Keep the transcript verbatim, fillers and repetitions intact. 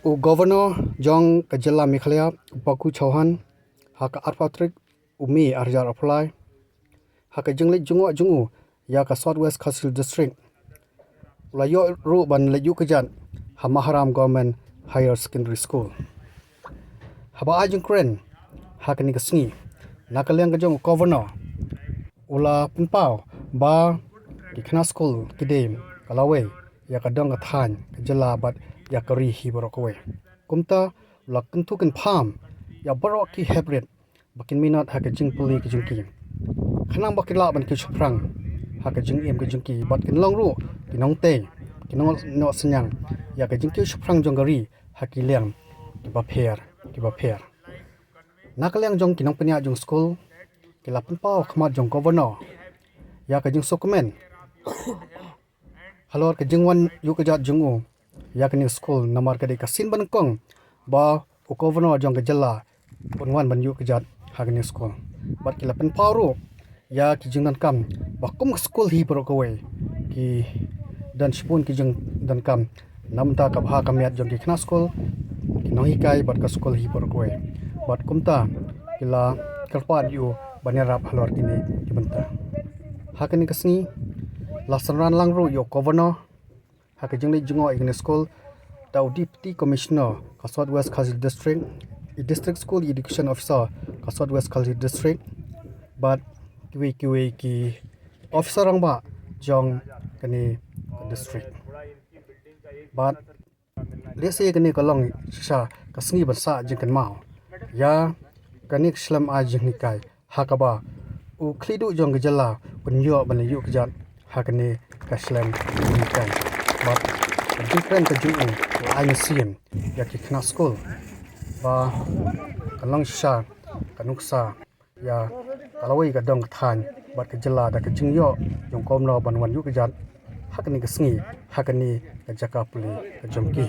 U Governor jong ka jylla Meghalaya, u Bah Ku Chauhan, ha ka arphew tarik u May arhajar arphew lai, ha ka jingleit jngoh jong u ïa ka South West Khasi Hills District, u la ïoh ruh ban leit ïuh kjat ha Maharam Government Higher Secondary School. Haba ai jingkren ha kane ka sngi, na ka liang ka jong u Governor, u la pynpaw ba ki khynnah skul ki dei ka lawei ïa ka dong ka thaiñ, ka jylla bad ïa ka ri hi baroh kawei. Kumta u la kyntu kynpham ïa baroh ki heprit ba kin minot ha ka jingpule ka jong ki, khnang ba kin lah ban kiew shaphrang ha ka jingim ka jong ki, bad kin long ruh ki nongtei, ki nongnoh synñiang ïa ka jingkiew shaphrang jong ka ri ha ki liang kiba pher kiba pher. Na ka liang jong ki nongpynïaid jong skul, ki la pynpaw ha khmat jong u Governor ïa ka jingsngewkmen halor ka jingwan ïuh kjat jong u ïa kane ka skul, namar ka dei ka sien ba nyngkong ba u Governor jong ka jylla un wan ban ïuh kjat ha kane ka skul. Bad ki la pynpaw ruh ïa ki jingdonkam ba kum ka skul hi baroh kawei, ki don shibun ki jingdonkam na bynta ka bha ka miat jong ki khynnah skul, ki nonghikai bad ka skul hi baroh kawei. Bad kumta ki la kyrpad ïa u ban ïarap halor kine ki bynta. Ha kane ka sngi la synran lang ruh ïa u Governor ha ka jingleit jngoh ïa kane ka skul da u Deputy Commissioner ka South West Khasi Hills District, i District School Education Officer ka South West Khasi Hills District, bad kiwei kiwei ki officer rangbah jong kane ka district. Bad lehse kane ka long shisha ka sngi ban sah jingkynmaw ïa kane ka shlem ai jinghikai, ha kaba u khlieh duh jong ka jylla un ïoh ban ïuh kjat ha kane ka shlem jinghikai. Bad ka jingkren ka jong u, u ai mynsiem ïa ki khynnah skul ba ka long shisha ka nuksa ïa ka lawei ka dong ka thaiñ bad ka jylla da ka jingïoh jong u Governor ban wan ïuh kjat ha kane ka sngi ha kane ka jaka pule ka jong ki.